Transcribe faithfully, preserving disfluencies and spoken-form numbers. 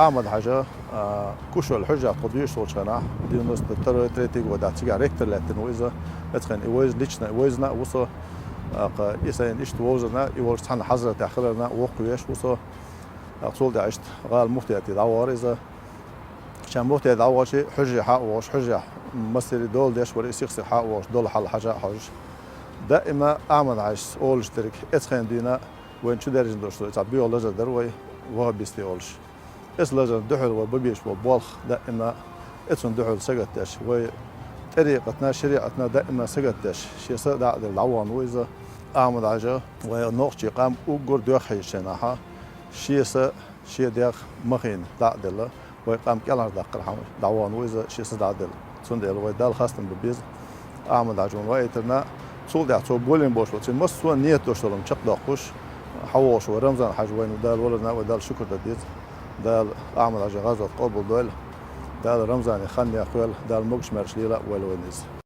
Ахьмад-Хьажа, а, Кушойл хьуьжарехь тхо доьшуш волчу хенахь, девяносто второй, третий годехь цигахь ректор лаьттина ву иза. Эцхьана и вайза лично, вайзина а ву со. А, кха, и сайна иштта вовзарна, и волчу цхьана хьазратехь хиларна, воккхавеш ву со. А, цул тӀаьхьа иштта гӀала муфтияте дӀавахара иза. Ша муфтияте дӀавахча, хьуьжарехь а вогӀуш, хьуьжарехь массеран дола деш вара, и сих-сиххьа а вогӀуш, дола хьал хьажа а хьожуш. Даима Ахьмад-Хьажас олуш дерг, эцхьана дуьйна вайна чу даьржина долуш ду, цхьа боьха лазар дара вай, ваххабистий олуш. Эцу лазарна дуьхьал вай бан безаш болу болх даима, эцунна дуьхьал сагатдеш, вай тӀарикъатна, шариӀатна даима сагатдеш, шен са дӀа а делла, дӀавахана ву иза. Ахьмад-Хьажа вай нохчийн къам уггар доьхна хьийзачу хенахь, шен са, шен дегӀ ма хиъна дӀа а делла, вай къам кӀелхьардаккхархьама дӀавахана ву иза, шен са дӀа а делла. Цундела вай Далла хастам бан беза Ахьмад-Хьажа вайна ваийтарна. Цул тӀаьхьа цо болийна болуш болу, цуьнан массо а нийят долуш долу хӀума чекхдоккхуш, хьан вогӀуш вай Рамзан-Хьажа вайна Дала валарна, вай Далла шукар дан деза. Дала Ахьмад-Хьажин гӀазот къобалдойла. Дала Рамзане хан а кхойла, Дала могуш-маьрша лела а войла вайна иза.